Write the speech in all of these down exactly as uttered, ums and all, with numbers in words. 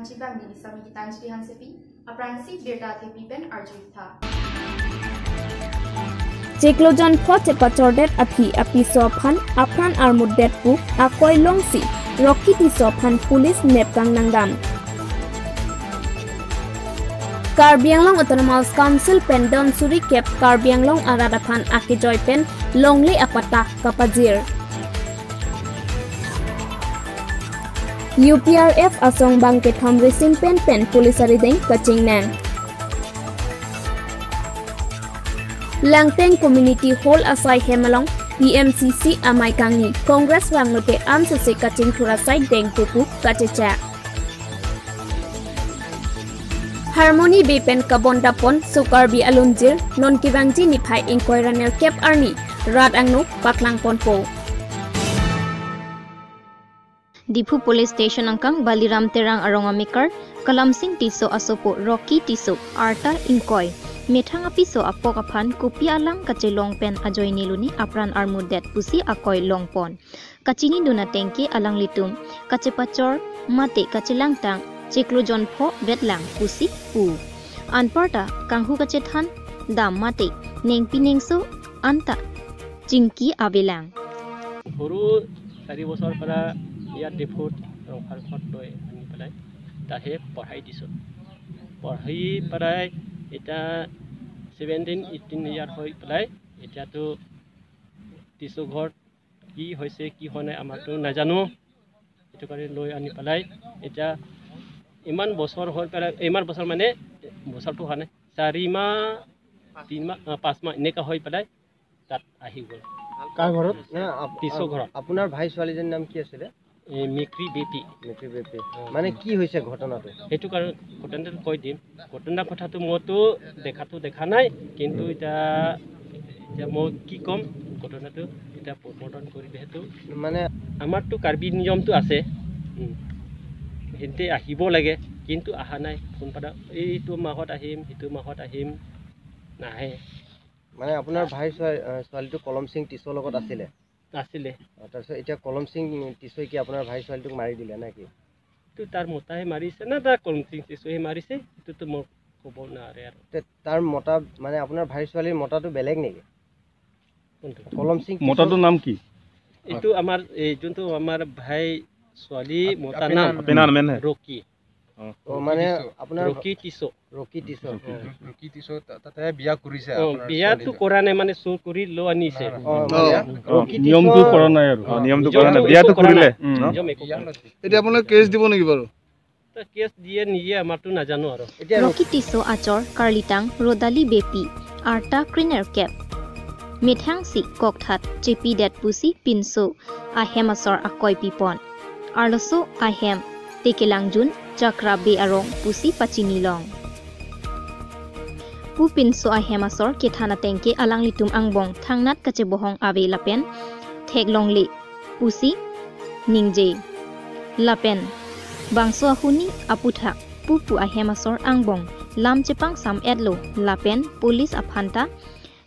Chipang neli Sami Gitanjali Hansepi, aphrangsi birta thepi pen arju tha. Chiklo jon pho chepachordet aphi apiso aphan apran armutdet pu akoi longsi Rocky Tisso aphan police nepkang nangdam. Karbi Anglong Autonomous Council pen don suri kep Karbi Anglong arat aphan akejoi pen longle apatta kapajir. U P R F asong bangkethom risim pen pen police arideng kachingnang. Langteng Community Hall asai hem along P M C C amei kangni Congress vanglote amsese kachingthur asai dengpo pu kachechak. Harmony Bey pen kabondapon so Karbi alunjir non kevangji niphai ingkoi ra nerkep arni rat angno paklangponpo. Diphu Police Station angkang Baliram Terang arong amekar Kolomsing Tisso asopo Rocky Tisso arta ingkoi methang apiso apok aphan kopi alam kachelong pen ajoine luni apran armutdet pusi akoi longpon. Kachinidun ateng ke alanglitum kachepachor mate kachelangtang chiklo jon pho vetlang pusi pu. Anparta kanghu kachethan dam mate nengpi nengso anta chingki avelang. সৰু চাৰি বছৰ পৰা ইয়াত ডিফুত ৰংশালখত লৈ আনি পেলাই তাতে পঢ়াই দিছোঁ। পঢ়ি পেলাই এতিয়া ছেভেণ্টিন এইটিন ইয়াৰ হৈ পেলাই এতিয়াতো টিচু ঘৰত কি হৈছে কি হোৱা নাই আমাৰতো নাজানো। সেইটো কাৰণে লৈ আনি পেলাই এতিয়া ইমান বছৰ হৈ পেলাই, ইমান বছৰ মানে বছৰটো হোৱা নাই, চাৰি মাহ, তিনি মাহ, আহ, পাঁচ মাহ এনেকা হৈ পেলাই তাত আহি গ'ল। কাৰ ঘৰত? না, আপ-, টিচু আপ-, ঘৰত। আপোনাৰ ভাই ছোৱালীজনীৰ নাম কি আছিলে? এই মিক্ৰী বেপী। মিক্ৰী বেপী। অ। মানে কি হৈছে ঘটনাটো? সেইটো কাৰণে ঘটনাটো কৈ দিম। ঘটনা কথাটো মইতো দেখাতো দেখা নাই, কিন্তু এতিয়া, এতিয়া মই কি ক'ম, ঘটনাটো এতিয়া পষ্টমৰ্টম কৰিলেহেতো। মানে আমাৰতো কাৰ্বি নিয়মটো আছে, উম, সিহঁতে আহিব লাগে, কিন্তু অহা নাই। ফোন পাতা, "এইটো মাহত আহিম, সিটো মাহত আহিম", নাহে। মানে আপোনাৰ ভাই ছোৱা-, আহ, ছোৱালীটো কলম সিং টিচুৰ লগত আছিলে? আছিলে। অ, তাৰপিছত এতিয়া কলম সিং টিচুৱে কি আপোনাৰ ভাই ছোৱালীটোক মাৰি দিলে নে কি? এইটো তাৰ মতাই মাৰিছে না তাৰ কলম সিং টিচুৱে মাৰিছে, এইটোতো মই ক'ব নোৱাৰে আৰু। তে তাৰ মতা, মানে আপোনাৰ ভাই ছোৱালীৰ মতাটো বেলেগ নেকি? কোনটো? কলম সিং টিচু মতাটোৰ নাম কি? এইটো আমাৰ এই যোনটো আমাৰ ভাই ছোৱালী আপ-, মতা আপোনাৰ নাম। আপোনাৰ নাম নে? ৰকি। অ। অ, মানে আপোনাৰ ৰকি টিচু। ৰকি টিচু। ৰকি। ৰকি টিচু তা-, তাতে বিয়া কৰিছে অ, আপোনাৰ বিয়াটো ছোৱালীজন। কৰা নাই, মানে চুৰ কৰি লৈ আনিছে। নাই, নাই। অ, অ। মানে অ, ৰকি নিয়মটো টিচু কৰা নাই আৰু। অ, নিয়মটো নিয়মটো কৰা নাই। একো বিয়াটো কৰা কৰিলে। নাই। উম। নিয়ম একো বিয়া কৰা নাই। নাছিল। এতিয়া আপোনালোকে কেছ দিব নেকি বাৰু? তা কেছ দিয়ে নিদিয়ে আমাৰতো নাজানো আৰু। এতিয়া ৰকি tissue achor karlitang Rodali Beypi arta krenerkep. Methangsi kokthat chepidet pusi pinso ahem asor akoi pipon. Arloso ahem Tekelangjun Chakra Bey arong pusi pachini long. Pu pinso ahem asor kethan ateng ke alanglitum angbong thangnat kachebohong ave lapen theklongle pusi ningje. Lapen bangso ahuni aputhak pupu ahem asor angbong lam chepangsam-etlo lapen police aphanta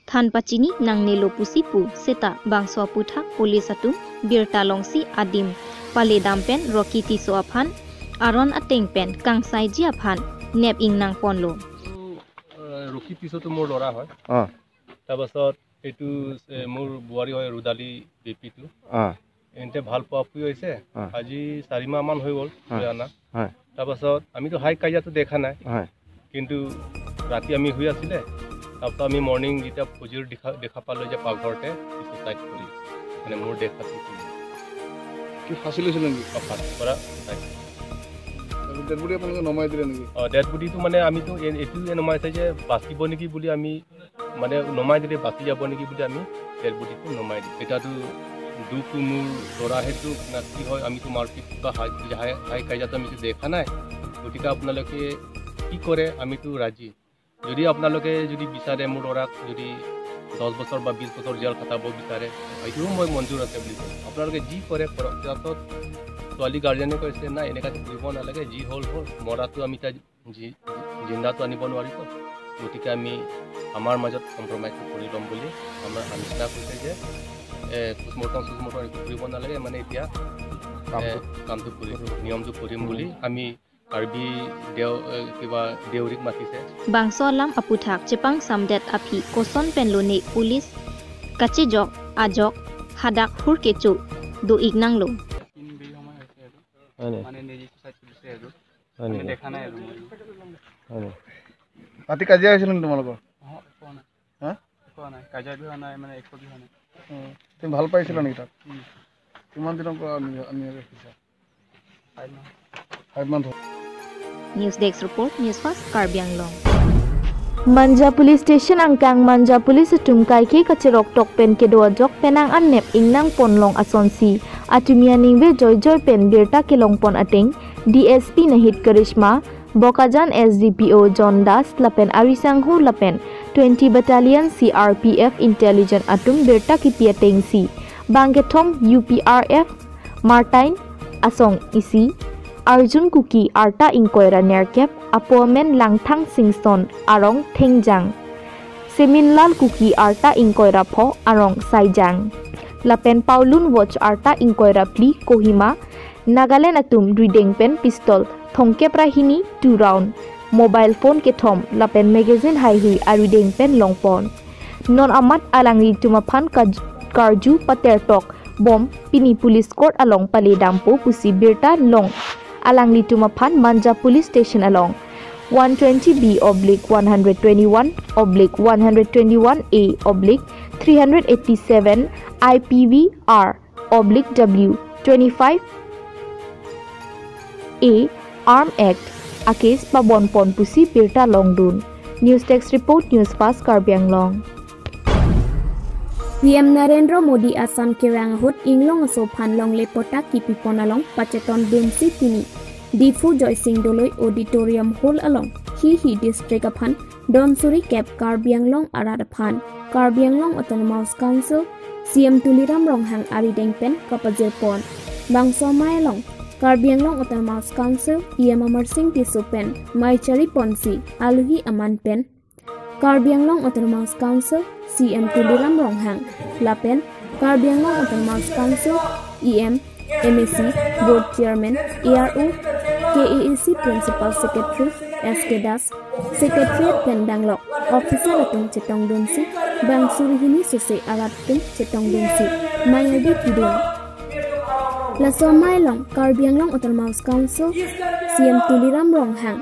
than pachini nangnelo pusi pu seta bangso aputhak police atum birta longsi adim paledam pen Rocky Tisso aphan aron ateng pen kangsaiji aphan nep-ing nangponlo. আহ, ৰকি টিচুটো মোৰ ল'ৰা হয়। অ। তাৰপাছত এইটো, এ, মোৰ বোৱাৰী হয়, ৰুদালি বেপীটো। অ। এন্তে ভাল পোৱা পুই হৈছে। অ। আজি চাৰি মাহ মান হৈ গ'ল হয়। লৈ অনা। হয়। তাৰপাছত আমিতো হাই কাজিয়াটো দেখা নাই। হয়। কিন্তু ৰাতি আমি শুই আছিলে, তাৰপাছত আমি মৰ্ণিং যেতিয়া ফজিৰ দেখা, দেখা পালো যে পাকঘৰতে ছুইচাইড কৰি, মানে মোৰ ডেড ফাঁচি কৰি। কি ফাঁচি লৈছিলে নেকি? অ, ফাঁচি কৰা ছুইচাইড। আৰু ডেড বডি আপোনালোকে নমাই দিলে নেকি? অ, ডেড বডিটো মানে আমিতো এ-, এইটো নমাইছে যে বাচিব নেকি বুলি আমি মানে নমাই দিলে বাচি যাব নেকি বুলি আমি ডেড বডিটো নমাই দিওঁ। এতিয়াতো দুখটো মোৰ ল'ৰা সেইটো না কি হয়, আমিতো মাৰপিট বা হাই, হাই, হাই কাজিয়াটো আমিতো দেখা নাই। গতিকে আপোনালোকে কি কৰে, আমিতো ৰাজি। যদি আপোনালোকে যদি বিচাৰে মোৰ ল'ৰাক যদি দহ বছৰ বা বিশ বছৰ জেল খাটাব বিচাৰে, এইটোও মই মঞ্জুৰ আছে বুলি কওঁ। আপোনালোকে যি কৰে কৰক। তাৰপাছত ছোৱালী গাৰ্জেনে কৈছে, "নাই, এনেকুৱাতো কৰিব নালাগে, যি হ'ল হ'ল, মৰাটো আমি তাই জি-, জিন্দাটো আনিব নোৱাৰিব।" গতিকে আমি আমাৰ মাজত কম্প্ৰমাইজটো কৰি ল'ম বুলি আমাৰ আলোচনা কৰিছে যে, এ, পোষ্টমৰ্টম চুষ্টমৰ্টম একো কৰিব নালাগে, মানে এতিয়া, কামটো এ, কামটো কৰিম, নিয়মটো কৰিম বুলি আমি কাৰ্বি দেও, এ, কিবা দেউৰীক মাতিছে। Bangso alam aputhak chepangsamdet aphi koson penlone police kachejok ajok hadak hur kecho do-ik nanglo. তিন বিঘা সময় হৈছে আৰু। হয় নেকি? মানে নিজে চুচাইড কৰিছে আৰু। হয় আমি নেকি? দেখা নাই আৰু মই। হয় নেকি? ৰাতি কাজিয়া হৈছিল নেকি তোমালোকৰ? অহ, একো নাই। হা? একো নাই। কাজিয়া হোৱা নাই, মানে একো হোৱা নাই। অ, তুমি ভাল পাইছিলা নেকি তাক? উম। কিমান দিনৰ পৰা আমি, আমি ৰাখিছা? Five month. ফাইভ মান্থ হ'ল। News Desk Report, News Fast Karbi Anglong. Manja Police Station angkang Manja Police atum kaike kacherok tok pen kedo ajok penang an nep ingnang ponlong asonsi atumi aningve joijoi pen birta kelong pon ateng D S P Nahid Karishma, Bokajan S D P O John Das lapen arisangho lapen twenty Battalion C R P F intelligence atum birta kipi atengsi bangkethom U P R F Martine asong isi Arjun Kuki arta ingkoi ra nerkep apo amen Langthang Singson arong Thengjang, Seminlal Kuki arta ingkoi ra pho arong Saijang, lapen Paulun Watch arta ingkoi ra phli Kohima, Nagaland atum rideng pen pistol thomkep ra hini two round, mobile phone kethom lapen magazine haihui arideng pen longpon. Non amat alanglitum aphan kaj-, karju patertok bom pini police court along pale dampo pusi birta long alanglitum aphan Manja Police Station along one twenty B oblique one hundred twenty-one oblique one hundred twenty-one A oblique three hundred eighty-seven I P V R oblique W twenty-five A Arm Act a case pabon pon pusi birta longdun. News Desk Report, News Fast Karbi Anglong. P M Narendra Modi Assam kevang ahut inglong aso aphan longle patta kipipon along pachetongdunsi pini Diphu Joysing Doloi Auditorium Hall along hihi district aphan don suri kep Karbi Anglong arat aphan Karbi Anglong Autonomous Council C M Tuliram Ronghang arideng pen kapajirpon. Bangso amei along Karbi Anglong Autonomous Council E M Amarsing Tisso pen mei chariponsi alohi aman pen Karbi Anglong Autonomous Council C M Tuliram Ronghang lapen Karbi Anglong Autonomous Council E M, M A C, Board Chairman, A R O, K A A C Principal Secretary S K Das, Secretariat pen danglok officer atum chetongdunsi bang suri hini sose arat atum chetongdunsi mei ardi pidun. Laso amei along Karbi Anglong Autonomous Council C M Tuliram Ronghang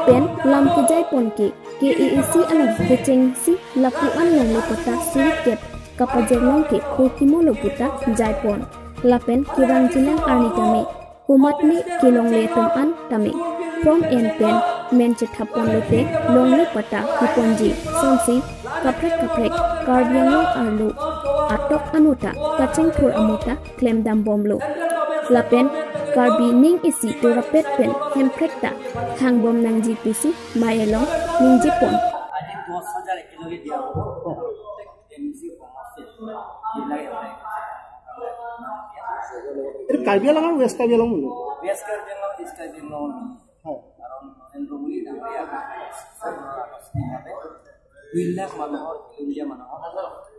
pen lam kejaiponke K A A C along kechengsi lapu-an longle patta suri kep kapajirlongke hokimo lo puta jaipon. Lapen kevang jinang arni tame komatne kelongle atum an tame from en pen men chethapon lote longle patta kiponji sonsi kaprek kaprek Karbi Anglong arlo atok anuta kachingthur amuta klemdam bomlo. Lapen Karbi ning isi torapet pen hemprek ta hangbom nangji pusi mei along ningjepon. আজি দশ হাজাৰ একেলগে দিয়া হ'ব। M C সমষ্টি এইবিলাক এপ্লাই কৰিছে। এইটো কাৰ্বি আংলং আৰু ৱেষ্ট কাৰ্বি আংলং মিলি? ৱেষ্ট কাৰ্বি আংলং, ইষ্ট কাৰ্বি আংলং মিলি। হয়। কাৰণ নৰেন্দ্ৰ মোদী ডাঙৰীয়া দুই লাখ মানুহৰ, খিলঞ্জীয়া মানুহৰ,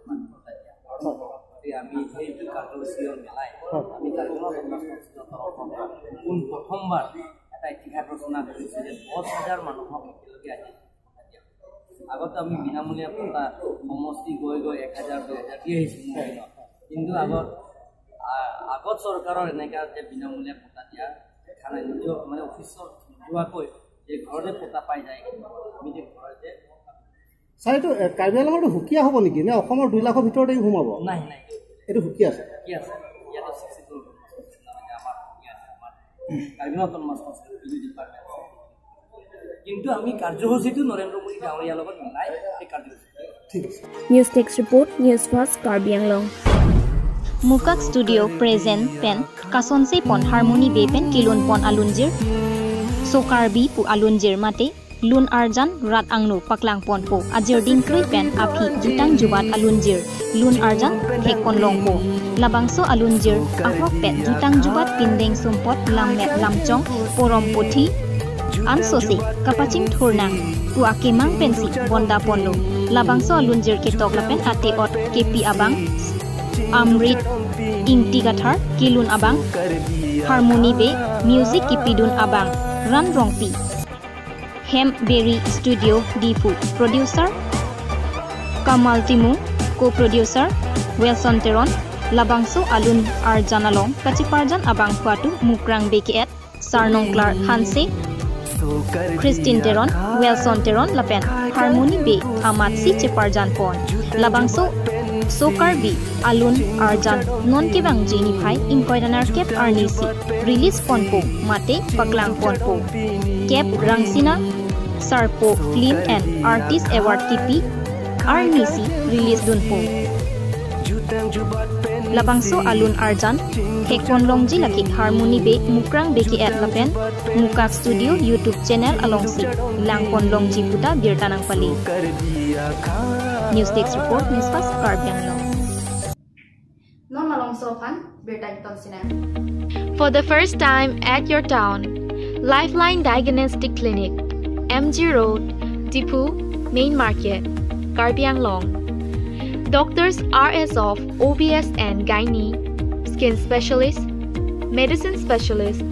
মানুহৰ তাত দিয়া। হয়। গতিকে আমি সেইটো কাৰ্যসূচীৰে মিলাই হয়। আমি কাৰ্বি আংলং অট'নমাছ কাউন্সিলৰ তৰফৰ পৰা পোন প্ৰথমবাৰ এটা ইতিহাস ৰচনা কৰিছোঁ যে দহ হাজাৰ মানুহক একেলগে আজি আগতে আমি বিনামূলীয়া পট্টা সমষ্টি গৈ গৈ এক হাজাৰ, দুই হাজাৰ দি আহিছোঁ মোৰ দিনত। কিন্তু আগত, আ-, আগত চৰকাৰৰ এনেকা যে বিনামূলীয়া পট্টা দিয়া দেখা নাই। নিজৰ মানে অফিচত যোৱাকৈ যে ঘৰতে পট্টা পাই যায়, আমি যে ঘৰতে ছাৰ, এইটো, এ, কাৰ্বি আংলঙৰটো সুকীয়া হ'ব নেকি? নে অসমৰ দুই লাখৰ ভিতৰতে সোমাব? নাই, নাই। এইটো সুকীয়া আছে? সুকীয়া আছে। ইয়াতে ছিক্সটি টু আমাৰ সুকীয়া আছে, আমাৰ Karbi Anglong autonomous council, revenue department আছে। কিন্তু আমি কাৰ্যসূচীটো নৰেন্দ্ৰ মোদী ডাঙৰীয়াৰ লগত মিলাই এই কাৰ্যসূচী। ঠিক আছে। News Desk Report, News Fast Karbi Anglong. Mukak Studio present pen kasonse pon Harmony Bey pen kelun pon alunjir So Karbi pu alunjir mate lun arjan rat angno paklang ponpo. Ajir dingkrei pen aphi jutang jubat alunjir lun arjan thek pon longpo. Labangso alunjir ahokpet jutang jubat pindeng sumpot langmet lamchong porom pothi ansose kapachingthur nang pu akemang pensi bonda ponlo. Labangso alunjir ketok lapen ate-ot kepi abang Amrit Ingti Kathar, kelun abang Harmony Bey, music kipidun abang Ran Rongpi. Hemberi Studio Diphu. Producer Kamal Timung. Co-producer Wilson Teron. Labangso alun arjan along kacheparjan abangphu atum Mukrang Bey ke-et, Sarnongklar Hanse, Christine Teron, Wilson Teron lapen Harmony Bey amatsi cheparjan pon. Labangso Sokarbi alun arjan non kevangji niphai ingkoi ra nerkep arnisi release ponpo mate paklang ponpo. Kep Rangsina Sarpo Film and Artist Award kipi arnisi release dunpo. Labangso alun arjan thekpon longji lake Harmony Bey, Mukrang Bey ke-et lapen Mukak Studio YouTube channel alongsi langpon longji puta birta nangpale. News Desk Report, News Fast Karbi Anglong. Non malomso aphan birta ington sinem. For the first time at your town, Lifeline Diagnostic Clinic, M G Road, Diphu, Main Market, Karbi Anglong. Doctors are as of O B S and Gynae, Skin Specialist, Medicine Specialist,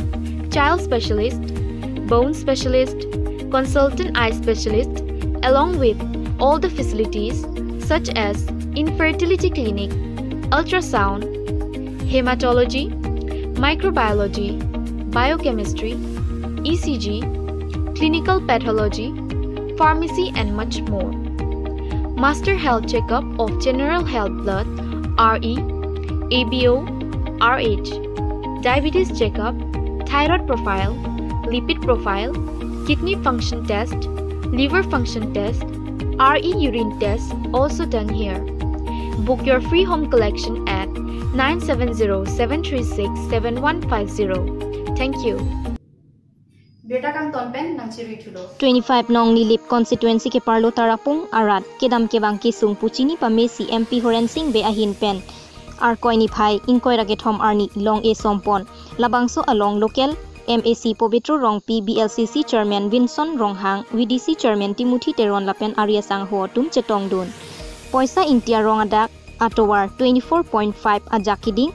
Child Specialist, Bone Specialist, Consultant Eye Specialist, along with all the facilities such as infertility clinic, ultrasound, hematology, microbiology, biochemistry, E C G, clinical pathology, pharmacy and much more. Master health checkup of general health blood, R E, A B O, R H, diabetes checkup, thyroid profile, lipid profile, kidney function test, liver function test, R E urine test also done here. Book your free home collection at nine seven zero seven three six seven one five zero. Thank you. Birta kangton pen nangchirui thulo. Twenty-five nong Nilip constituency keparlo Tarapung arat kedam kevang kesung pu chini pamesi M P Horen Sing Bey ahin pen Arkoi niphai ingkoi ra kethom arni long-e sompon. Labangso along local M A C Pobitro Rongpi, B L C C Chairman Vinson Ronghang, V D C Chairman Timothy Teron lapen ari asangho atum chetongdun. Poisa ingti arong adak atovar twenty-four point five ajak keding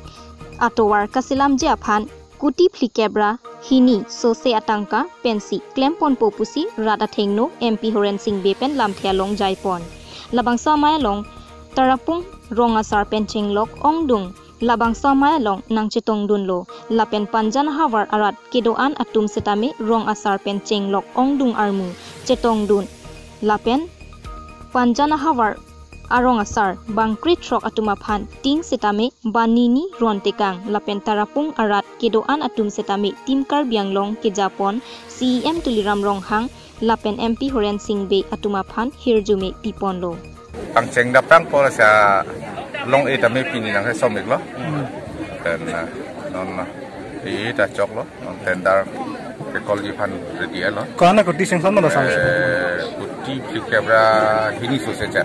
atovar kaselamji aphan kuti phlikep ra hini sose atangka pensi klemponpo pusi rat athengno M P Horen Sing Bey pen lamthe along jaipon. Labangso amei along Tarapung rong asar pen chenglok ongdung labangso amei along nangchetongdunlo lapen Panjan ahavar arat kedo-an atum setame rong asar pen chenglok ongdung armu chetongdun lapen Panjan ahavar arong asar bang krethrok atum aphan tin setame banini ron tekang lapen Tarapung arat kedo-an atum setame Team Karbi Anglong kejapon C E M Tuliram Ronghang lapen M P Horen Sing Bey atum aphan hirjume piponlo. Pangcheng daptang pol sa long-e tame pini nang som iklo. Then, uh, non, uh, e ta choklo, non tender ke call ji aphan ready lo. Ko-an akuti sanction ma do sang? Eh, kuti phlikep ra hini sose cha.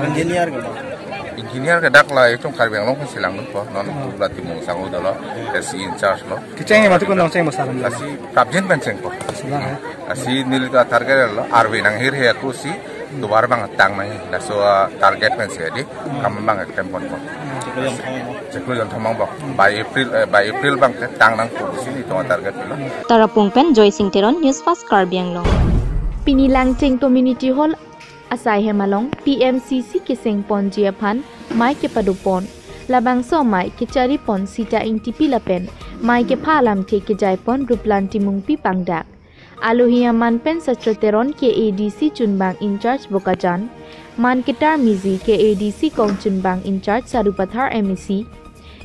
Engineer ke? Engineer ke dak la itum Karbi Anglong pen selangdunpo, non tu la Timung Sango dolo, S E in charge lo. Kecheng mati ko nangcheng bo sar? Lasi prapjin pen chengpo. Salah, eh. Lasi neli ta target lo, arve nanghir he aku si, tovar bang tang nang, laso, ah, target pen si adi, kam bang klem ponpo. Chiklo jon thomang bok. By April, eh, by April bang ke tang nangpo pusi nelitum target lo. Tarapung pen Joy Sing Teron, News Fast Karbi Anglong. Pini Langcheng Community Hall asai hem along P M C C kesengponji aphan mei kepadopon. Labangso amei kecharipon Sita Ingtipi lapen mei kepha alamthe kejaipon Ruplan Timungpi pangdak. Alohi aman pen Sachra Teron, K A D C chunbang in charge Bokajan, Manketar Miji, K A D C kongchunbang in charge Sarupathar M A C,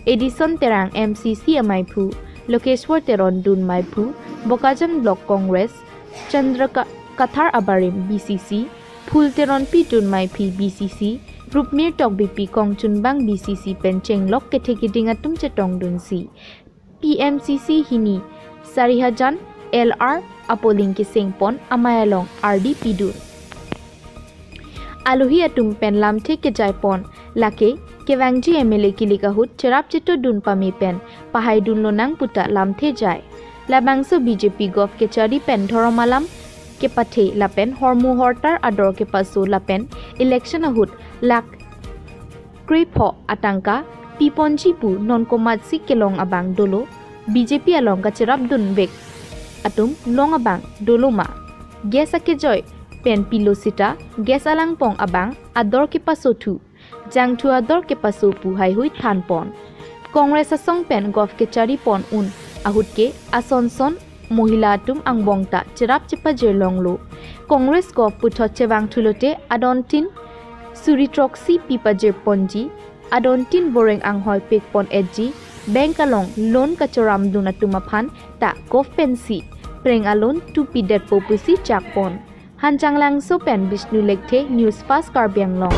Edison Terang M C C ameiphu, Lokeshwar Teron dun meiphu, Bokajan Block Congress, Chandra Ka-, Kathar abarim B C C, Phul Teronpi dun meiphi B C C, Rupmir Tokbipi kongchunbang B C C pen chenglok kethe keding atum chetongdunsi P M C C hini Sarihajan L R apoling kesengpon amei along ardi pidun. Alohi atum pen lamthe kejaipon lake kevangji M L A kilik ahut cherap chetodun pame pen pahaidun lonang puta lamthe jai. Labangso B J P gov kechari pen dhorom alam kepathe lapen hormu hortar ador kepaso lapen election ahut lakh krepho atangka piponji pu non komatsi kelong abang dolo B J P along kacherapdunvek atum long abang dolo ma? Gas akejoi pen pilo sita gas alangpong abang ador kepasothu, jangthu ador kepaso pu haihui thanpon. Congress asong pen govt kechari pon un ahut ke ason son mohila atum angbong ta cherap chepajir longlo. Congress govt puthot chevang thulote adontin suri throksi pi pajir ponji, adontin boreng anghoi pek pon etji, bank along loan kachoram dun atum aphan ta govt pensi preng alon tupi detpo pusi chak pon. Hanjanglangso pen Bishnu Lekthe, News Fast Karbi Anglong.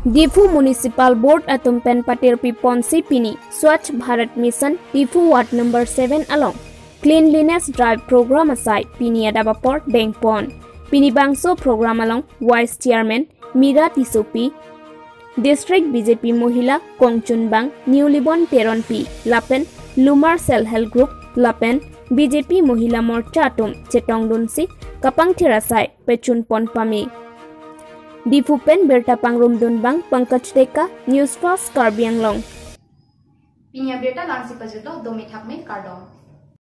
Diphu Municipal Board atum pen patirpi ponsi pini Swachh Bharat Mission Diphu Ward number seven along Cleanliness Drive Program asai pini adap apor dengpon. Pini bangso program along Vice Chairman Mira Tissopi, District B J P Mohila kongchunbang Newlibon Teronpi lapen Lumar Self Help Group lapen B J P Mohila Morcha atum chetongdunsi kapangthir asai pechunpon pame. Diphu pen birta pangrumdunbang Pankaj Deka, News Fast Karbi Anglong. Pini abirta la-ansi pajutlo, dome thakme, kardom.